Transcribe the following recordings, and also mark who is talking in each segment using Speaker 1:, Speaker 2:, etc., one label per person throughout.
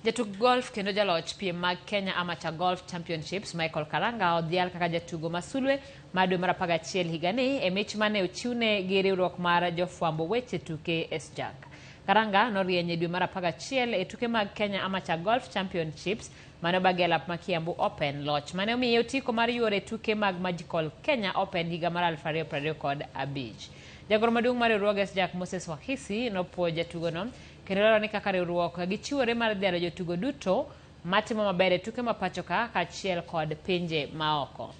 Speaker 1: Jatug golf kendo jaloch piem mag Kenya Amateur Golf Championships Michael Karanga odhial kaka jatugo ma sulwe mar dwe mar 11 higani e mich mane ochiwne gi riwruok mar jofwambo weche tuke SJAK. Karanga norieny e dwe mar 11 e tuke mag Kenya Amateur Golf Championships mane obagi e lap ma Kiambu Open loch mane omiye otiko mar yuoro e tuke mag Magical Kenya Open higa mar 2025. Jagoro maduong' mar riwruog SJAK Moses Wakhisi nopuoyo jatugono kendo lero ni kaka riwruok gichiwore mar dhialo jotugo duto matimo maber e tuke ma pacho ka kaachiel kod pinje maoko.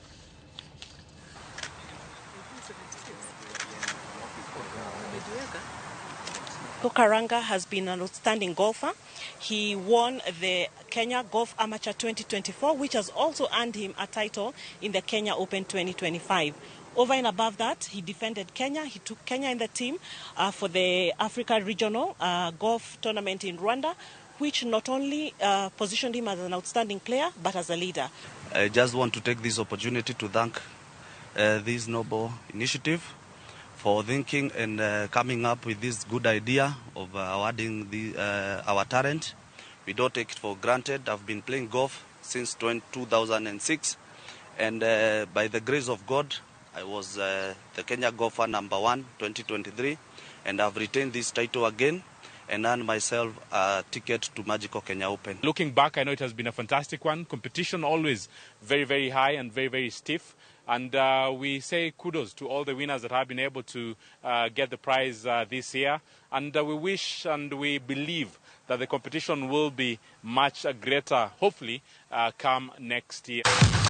Speaker 2: Karanga has been an outstanding golfer. He won the Kenya Golf Amateur 2024, which has also earned him a title in the Kenya Open 2025. Over and above that, he defended Kenya. He took Kenya in the team for the Africa Regional Golf Tournament in Rwanda, which not only positioned him as an outstanding player, but as a leader.
Speaker 3: I just want to take this opportunity to thank this noble initiative for thinking and coming up with this good idea of awarding our talent. We don't take it for granted. I've been playing golf since 2006, and by the grace of God, I was the Kenya golfer number 1 2023, and I've retained this title again and earned myself a ticket to Magical Kenya Open.
Speaker 4: Looking back, I know it has been a fantastic one. Competition always very, very high and very, very stiff. And we say kudos to all the winners that have been able to get the prize this year. And we wish and we believe that the competition will be much greater, hopefully, come next year.